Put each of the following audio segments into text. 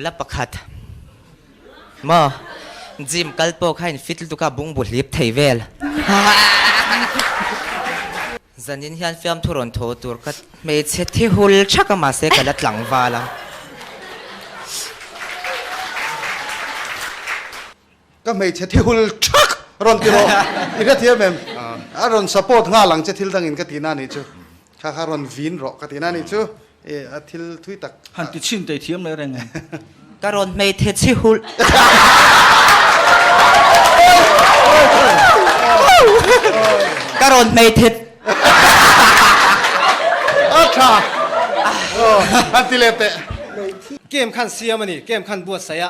Nula pakhat maw gym kal pawh kha in fit lutuk a bungbu hlip thei vel. Zanin hian fiamthu rawn thaw tur ka hmeichhe thi hul thak a mahse ka la tlangval a. Ka hmeichhe thi hul thak rawn ti rawh i hrethiam em? A rawn support nghal ang che thil dangin ka tihna anih chu. Kha kha rawn vin rawh ka tihna anih chu. E a thil thui tak. Han ti chhin tei thiam leh reng em? Ka rawn hmeichhe thi hul Ka rawn hmeichhe A tha han ti leh teh. Game khan siam a ni, game khan buatsaih a.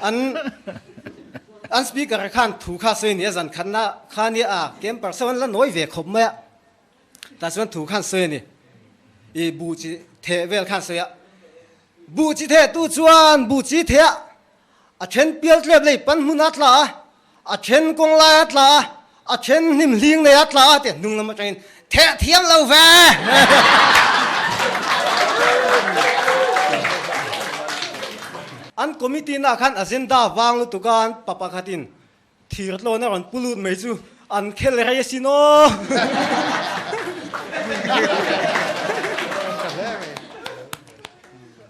An an speaker khan thu kha sawi ni a zan khatna kha nia a camper sawn la nawi ve khawp mai a tah chuan thu khan sawi a ni i buh chi theh vel khan sawi a buh chi theh tu chuan buh chi theh a a then pial tlep lei pan hmun a tla a a then kawng lai a tla a a then hnim hling nei a tla a tih hnung lam atangin theh thiam lo ve. An committee na khan agenda vang lutuk a an pa pakhatin thir tlawn a rawn pu lut mai chu an khel rei asin aw.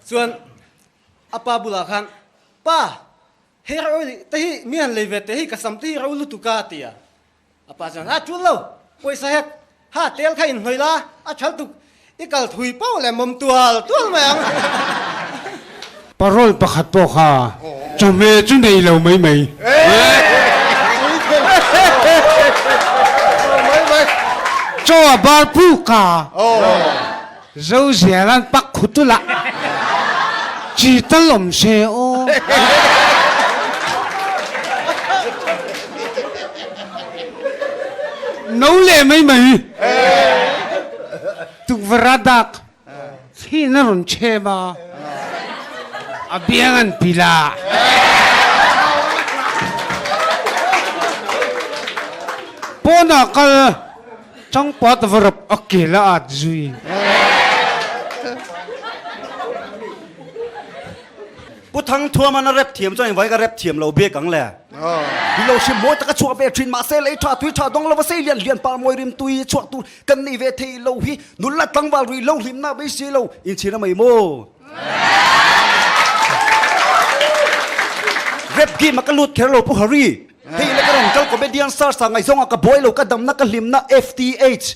Chuan a pa bulah khan pa Hei rau te hi mi han lei ve teh hi ka sam te hi rau lutuk a ti a. A pa chuan a tul lo, pawisa hek, ha tel kha inhnawih la, a thal tuk, i kal thui pauh leh mawm tual tual mai ang. Parole pakhat pawh kha chawhmeh chu nei lo mai mai. Chaw a bar puk a. Zo zial an pak khut ula chi tal awm se aw. No leh mai mai. Tukverh a dak thliin a rawn chhem a, a biang an pilh a. Pawnah kal. Changpat varap a kel a at zui. Pu Thangthuaman a rep thiam chuan engvai ka rep thiam lo bik ang le. Hi lo hrim mawi taka chhuah ve thin mahse lei tha tui tha dawng lova sei lian lian par mawi rim tui chhuah tur kan nei ve thei lo hi nula tlangval rui lo hlimna beisei lo inchhir a mai maw. Rep game a ka lut kher lo Pu Hari. Hei le ka rawn kal comedian stars ah ngaihzawng ah ka buai lo ka damna ka hlimna FTH.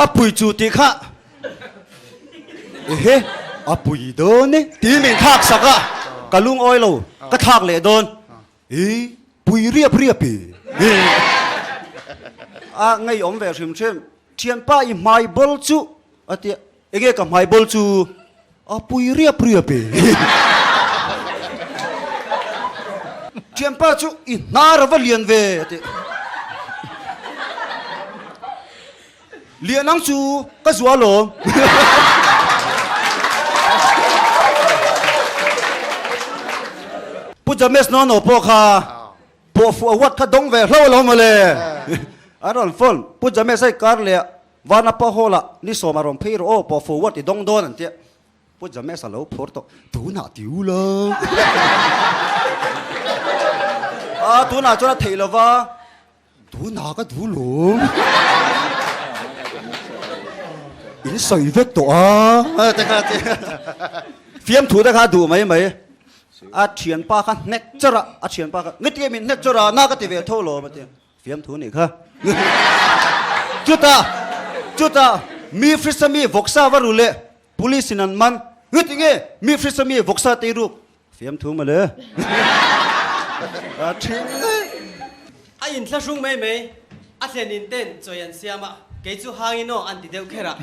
A pui chu tih kha ehe a pui dawn e tih min thlak sak a ka lungawi lo ka thlak leh dawn i pui riap riap i a ngeiawm ve hrim hrim thianpa i hmai ball chu a tia Enge ka hmai bawl chu a pui riap riap e. Thianpa chu i hnar a va lian ve a ti. Lian ang chu ka zuah alawm. Pu James Nono pawh kha pawh fuh award kha dawng ve hlo alawm mawle. An rawn phone Pu James hei kar leh Vanapa Hall ah ni sawm a rawn phei rawh aw, pawh forward i dawng dawn an tia. Pu James a lo phur tawh, tunah ti u la. A tunah chuan a theih lo va, tunah ka duh lawm. In sawi vek tawh a. Te kha ti. Fiamthu te kha duh mai mai. A thianpa kha hnek char a, a thianpa kha, nge tinge min hnek char a, na ka ti ve tho lawm a ti. Fiamthu nih kha. Chutah, chutah mi frisa mi vawksa va ru leh police in an man. Nge ti nge mi frisa mi vawksa tei ruk? Fiamthu mawle. A thin daih. A inthlahrung mai mai, a thlen in ten chawi an siam a, kei chu hangin aw an ti deuh kher a.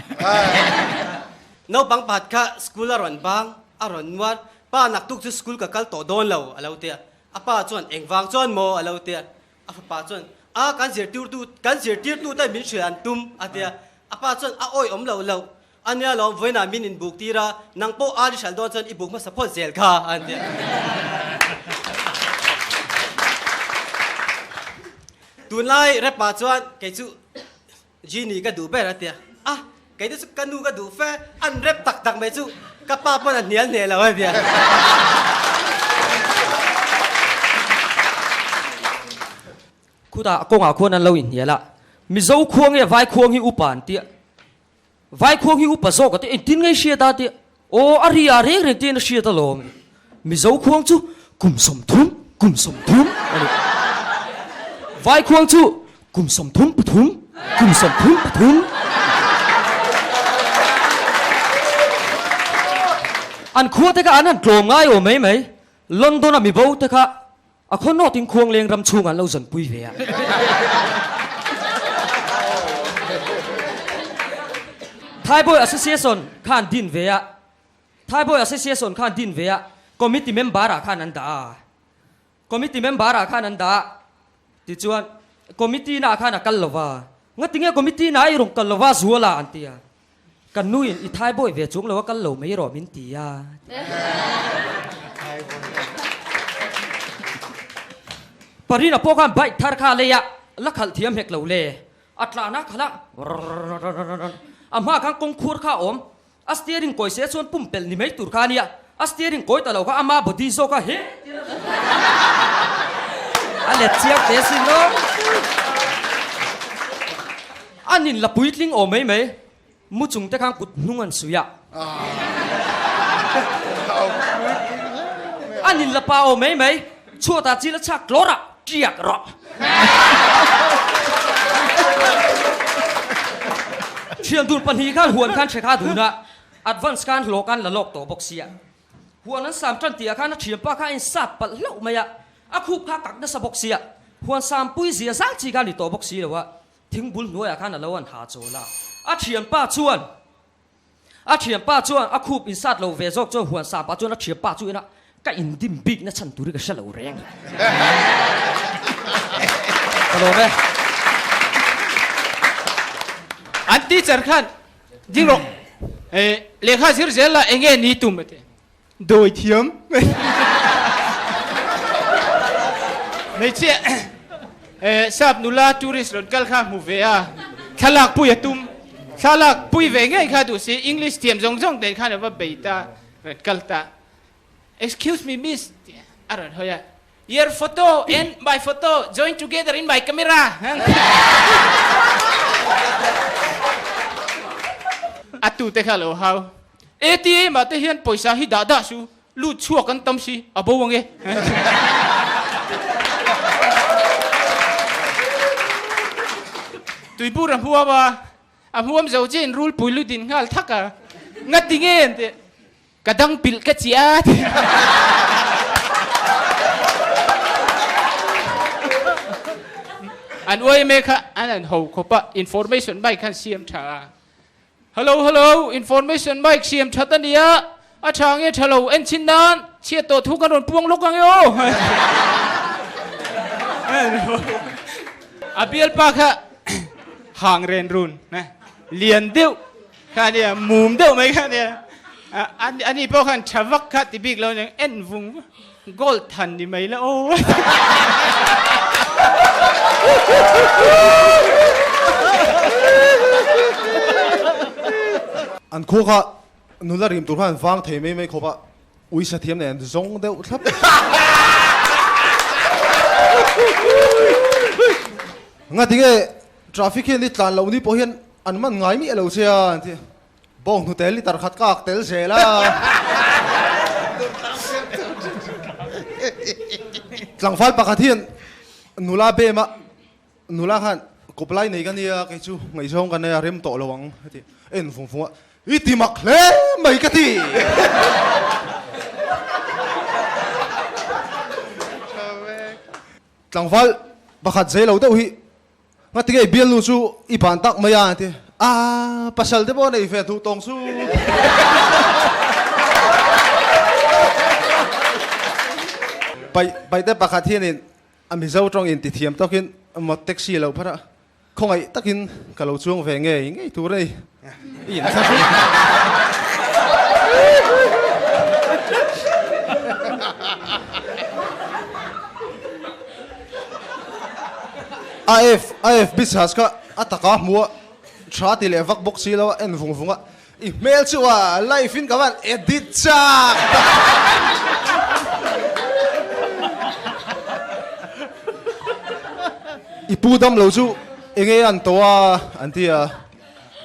Naupang pakhat kha school a rawn bang, a rawn nuar, pa naktuk chu school ka kal tawh dawn lo a lo ti a. A pa chuan engvang chuan maw a lo ti a. A fapa chuan, A, kan zirtirtu, kan zirtirtute min hrilh an tum, a ti a. A pa chuan, A awi awm loh loh, a nia lawm, vawiinah min inbuk tir a, nang pawh ar i hralh dawn chuan i buk hmasa phawt zel kha, a ti a. Tunlai Repa chuan, Kei chu Genie ka duh ber, a ti a. A! Kei te chu ka nu ka duh fe, an rep tak tak mai chu ka pa pawn a hnial hneh lo a nia. Khutah kawngah khuan an lo inhnial a, Mizo khua nge Vai khuang hi upa an tia. Vai khuang hi upa zawk a tia, engtin nge i hriat a tia. Aw a ri a reng reng tiin a hriat alawm. Mizo khuang chu kum 30, kum 30 a ni. Vai khuang chu kum 33, kum 33. An khua te kha an han tlawm ngai aw mai mai. London a mibo te kha A khaw nawtin Khuangleng ram chhungah an lo zanpui ve a. Thaiboy Association khan din ve a, Thaiboy Association khan din ve a, Committee member ah khan an dah a. Committee member ah khan an dah a. Tichuan, Committee na ah khan a kal lo va. Ngatinge Committee na i rawn kal lo va Zuala an ti a. Ka nuin i thaibawi ve chung lo a kal lo mai rawh min ti a. Parina pawh khan bike thar kha a lei a, la khalh thiam hek lo le. A tlahna khalh a, a hma khan kawngkhur kha a awm. A steering kawi se chuan pumpelh ni mai tur kha a nia. A steering kawi ta lo kha ama body zawk a he a let chiang teh sin aw. An in la puitling aw mai mai. Mu chung te khan kut hnung an suih a. An in la pa aw mai mai. Chhuat ah chil a chhak tlawr a, tiak rawh. Thian dun pahnih khan huan khan hre kha dun a, advance khan hlawh khan la lawk tawh bawk sia. Huan an sam tan tih ah khan a thianpa kha a insat palh hlauh mai a, a khup kha a kak nasa bawk sia. Huan sam pui zia zang chi kha a ni tawh bawk si lo a. Thingbul hnuaiah khan a lo an ha chawl a, a thianpa chuan a thianpa chuan a khup insat lo ve zawk chuan huan sa pah chuan a thianpa chu ina ka indim bik na chhan tur hi ka hre lo reng. Ka lawm e. An teacher khan ding rawh lehkha zir zel la enge ni tum ati. Dawi thiam. Hmeichhia sap nula tourist rawn kal kha hmu ve a, thlalak pui a tum. Thlalak pui ve ngei kha duh si, English thiam zawng zawng nen khan a va bei ta, rawn kal ta. Excuse me miss tih a rawn hawi a, Your photo and my photo join together in my camera. A tu te kha lo hau. ATM ah te hian pawisa hi dah dah su, lut chhuak an tam si, a bo ange. Tuibur a hmuam a, a hmuam zo chiah in rulpui lu din nghal thak a, ngati nge an ti. Ka dang pilh ka chiah ti. An uai me kha an an ho khawp a, information mic khan siam tha a. Hello hello, information mic siam that a nia, a tha nge tha lo en chin nan chhiat tawh thu kan rawn puang lawk ang e aw. A bialpa kha hang ren run, lian deuh Kha nia mum deuh mai kha nia ani pawh khan tha vak kha ti bik lo aniang en vung gold than ni mai la aw. An khua kha nula rim tur khan an vang thei mai mai khawp a, uisa thiam nen an zawng deuh thlap. Ngatinge traffic hian i tlan loh ni pawh hian An man ngai miah lo che a, an ti. Bawng hnute litre khat ka ak tel zel a. Tlangval pakhat hian nula bem a, nula khan kawp lai nei ka nia, kei chu ngaihzawng ka nei a, rem tawh lo ang a ti. En vung vung a, i ti mak hle mai ka ti. Tlangval pakhat zei lo deuh hi Ngatinge bialnu chu i ban tak mai a an ti. A pasal te pawh a nei ve duh tawng chu. Paih paihte pakhat hianin a Mizo tawng in ti thiam tawkin maw taxi lo phar a, khawngaih takin ka lo chuang ve ngei ngei tur a ni. I in thla hrui. AF AF bichhas kha a taka hmu a Tha ti leh vak bawk si lo a en vung vung a, I hmel chu a life in ka van edit chak tak. I pu dam lo chu enge an tawh a an ti a,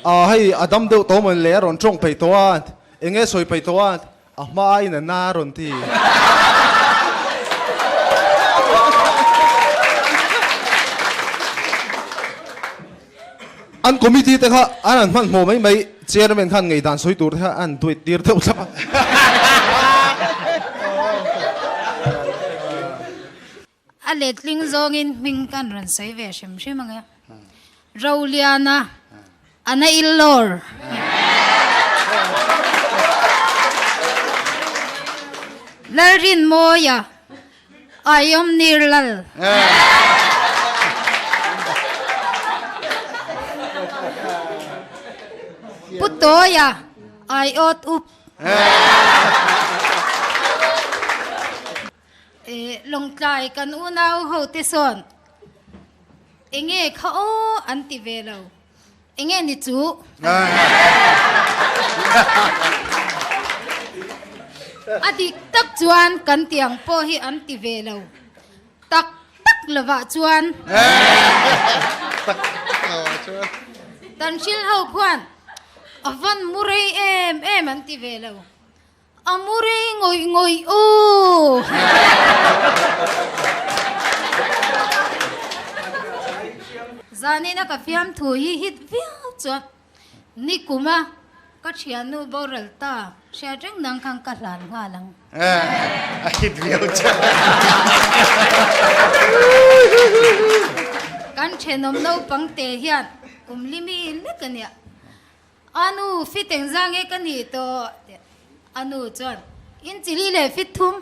a hei a dam deuh tawh mawn le a rawn tawng peih tawh a, enge sawi peih tawh a, A hmain a na rawn ti. An committee te kha an han hmanhmawh mai mai, chairman khan ngeidan sawi tur te kha an duit tir deuh thlap a. A letling zawngin hming kan rawn sawi ve hrim hrim ang e. Roliana, Ana Illawr. Lalrinmawia, Aiawm Nirlal. Pu Tawia, Aiawt Up. Lawngtlai kan unau ho te sawn enge kha aw an ti ve lo, enge ni chu? A dik tak chuan kan tiang pawh hi an ti ve lo, tak tak lovah chuan tan hrilh ho khuan a van mu rei em em an ti ve lo. A mu rei ngawih ngawih aw. Zanina ka fiamthu hi hit viau chuan nikuma ka thiannu boral ta hriat reng nang khan ka hlan nghal ang. A hit viau chuan. Kan thenawm naupang te hian kum limi lek a nia. A nu, fit engzah nge ka nih tawh? A nu chuan, In chili leh fit thum.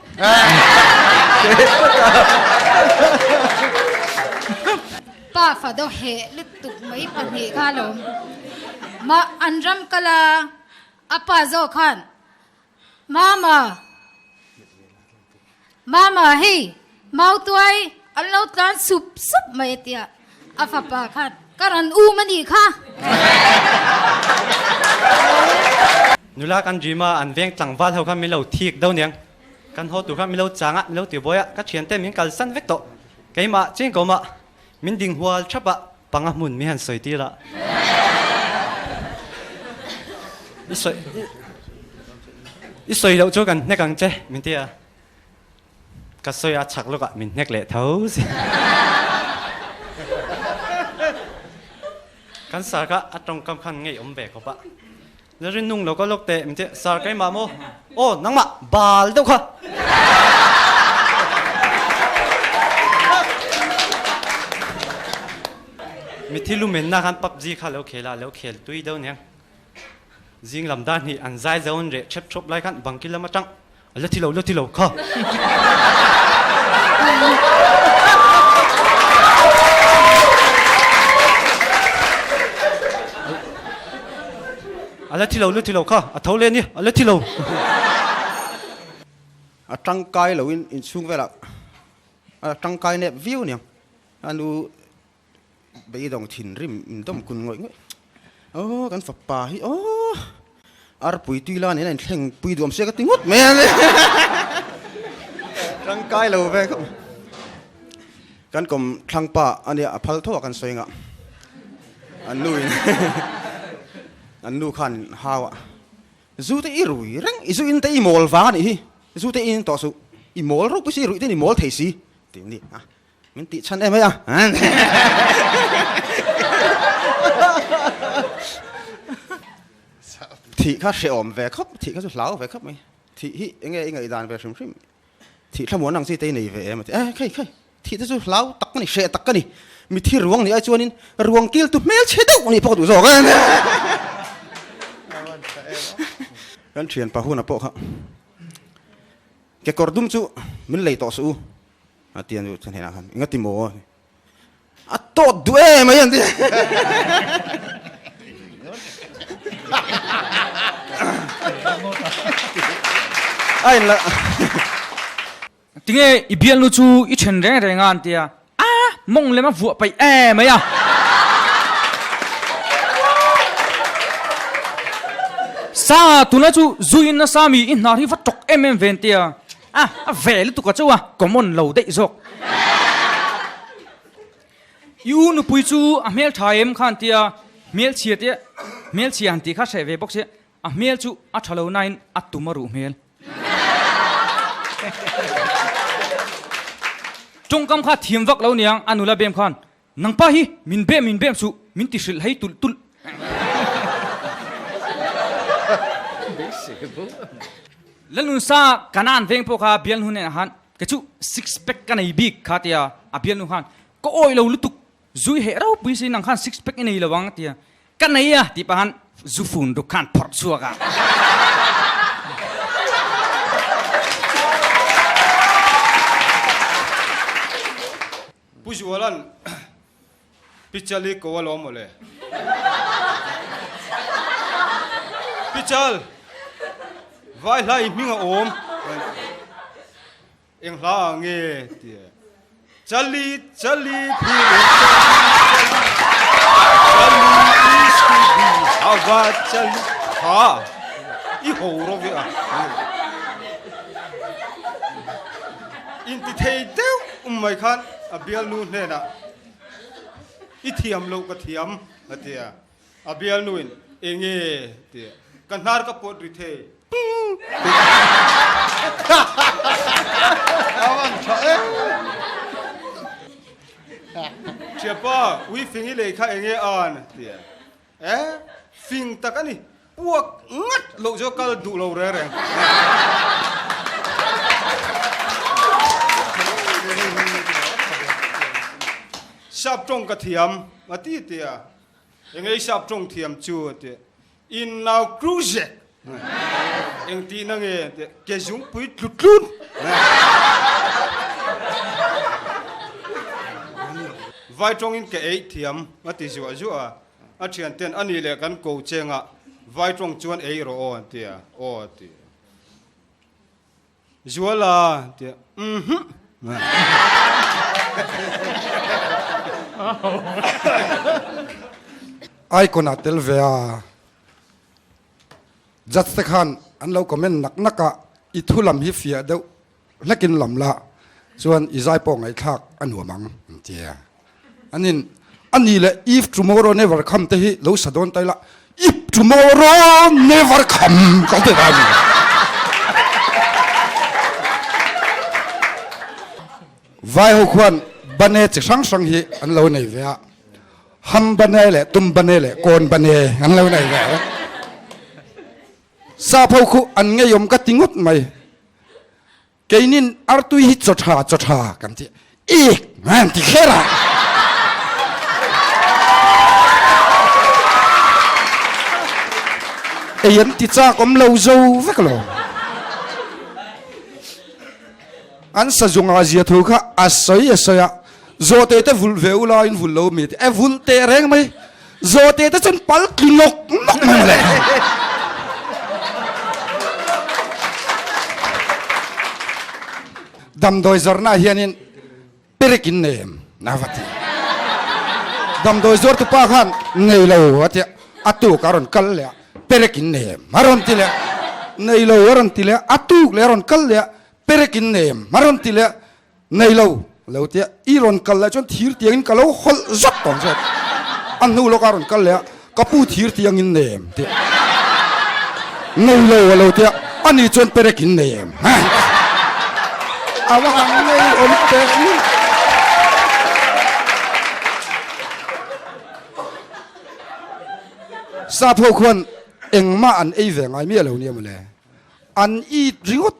Pa fa dawh heh lutuk mai pahnih kha lo awm. Mah an ram kal a, a pa zawk khan, Mama! Mama, hei Mautuai an lo tlan sup sup mai a tia, a fapa khan ka rawn um a nih kha. Nula kan dream a, an veng tlangval ho khan min lo thik deuh niang. Kan haw tur khan min lo chang a, min lo ti buai a, ka thiante min kalsan vek tawh. Keimah cheng ka awm a, min ding hual thap a, Panga hmun mi han sawi tir a. I sawi I sawi loh chu kan hnek ang che min ti a. Ka sawi a chhak lawkah min hnek leh tho si. Kan sar kha a tawngkam khan ngei awm ve khawp a. Na rin nung lo ka lawk teh min ti sar keimah maw? Aw nangmah bal deuh kha. Mithi lumenna khan PUBG kha lo khel a, lo khel tui deuh aniang. Zing lam dan hi an zai zo an reh thep thawp lai khan bangki lam atang a la thi lo la thi lo kha. A la thi lo la thi lo kha a tho leh a ni a la thi lo. A tangkai loin inchhung velah a tangkai nep viau aniang a nu Beidawng thinrim in dawm kun ngawih ngawih. Aw kan fapa hi aw arpui tui la nen a inthleng pui duam sia ka ti ngawt mai a tangkai lo ve khawp mai. Kan kawm thlang pa a nia a phal tho a kan sawi ngah an nu in an nu khan hau a zu te i rui reng i zu in te i mawl vang a nih hi zu te i in tawh suh i mawl ropui si ruih te in i mawl thei si tih a ni a. Min tih chhan em ai a. Thih kha hrehawm ve khawp, thih kha chu hlau ve khawp mai. Thih hi enge i ngaihdan ve hrim hrim. Thih thlamuan ang chi te i nei ve em a ti. Eh khei khei, thih te chu hlau tak ka ni, hreh tak ka ni. Mithi ruang nih ai chuanin ruang kil tu hmelchhe deuh nih pawh ka duh zawk a. Kan thian pahuna pawh kha kekawr dum chu min lei tawh suh u. A ti a nu chuan hnenah khan, Engati maw? A tawt duh em mai an ti. A in la. Tinge i bialnu chu i then reng reng a an ti a, a mawng lem a vuah paih em mai a. Sanga tuna chu zu in nasa mi i hnar hi va tawk em em ve an tia. A, a ve lutuk a chauh a, common lo daih zawk. I u nupui chu a hmel tha em kha an tia, hmelchhia te, hmelchhia han tih kha hreh ve bawk sia, a hmel chu a tha lo nain a tum a ruh hmel. Tawngkam kha thiam vak lo niang a nula bem khan, Nangpa hi min bem min bem suh, min ti hrilh hei tulh tulh. Lalnunsa Kanan veng pawh kha bialnu nen khan kei chu six pack ka nei bik kha tia a bialnu khan ka awih lo lutuk zui heh ropui si nang khan six pack i nei lo ang tia ka nei a tih pah khan zu fun ruk khan phawrh chhuak a. Pu Zuala'n Pi Chali ko alawm mawle. Pi Chal, vai hla i hming a awm. Eng hla ah nge ti e. Chali, Chali, phul in Chali, Chali, iski bi hava Chali, ha, i ho ro ve a. Intithei deuh um mai khan a bialnu hnenah I thiam loh ka thiam a ti a, a bialnuin Enge ti a, ka hnar ka pawt ri thei Thiapa ui fing i lei kha enge an a ti a, e fing tak a ni. Puak ngat loh chu kal duh lo reng reng. Sap tawng ka thiam a ti ti a, engei sap tawng thiam chu a ti. In nau cruise eng tihna nge a ti, ke zungpui tlu tlun. Vai tawngin ka eih thiam a ti zuah zuah a. A thian ten a nih leh kan ko chengah vai tawng chuan ei rawh aw an ti a, aw a ti. Zuala an ti a, uhhuh. Icon ah tel ve a, judge te khan an lo comment nak nak a, i thu lam hi fiah deuh Hlekin lam la chuan i zai pawh ngaihthlak a nuam ang an ti a. Anin a ni leh if tomorrow never come te hi lo sa dawn ta ila if tomorrow never come ka ti ta a ni. Vai ho khuan bane chi hrang hrang hi an lo nei ve a, ham bane leh tum bane leh kawn bane an lo nei ve a. Sap ho khu an ngeiawm ka ti ngawt mai. Keinin artui hi chaw tha chaw tha kan ti ik an ti kher a. Ei an ti chak awm lo zo vek lo. An sazunga zia thu kha a sawi a sawi a, zawhte te vulh ve ula in vulh lo mi a ti, e vulh teh reng mai. Zawhte te chuan pal tlu nawk nawk mai mawle. Damdawi zawrhna ah hianin perek in nei em? A va ti. Damdawi zawrtu pa khan nei lo a ti a, a tuk a rawn kal leh a, perek in nei em? A rawn ti leh a, nei lo a rawn ti leh a, a tuk leh a rawn kal leh a, perek in nei em? A rawn ti leh a, Nei lo, lo tia i rawn kal leh chuan thir tiangin ka lo hawlh zawk tawng che. A hnu lawka rawn kal leh a, ka pu thir tiangin nei em tih. Nei lo a lo tia, ani chuan perek in nei em. A va han nei awm teh luh. Sap ho khuan engmah an ei ve ngai miah lo nia mawle. An it ringawt.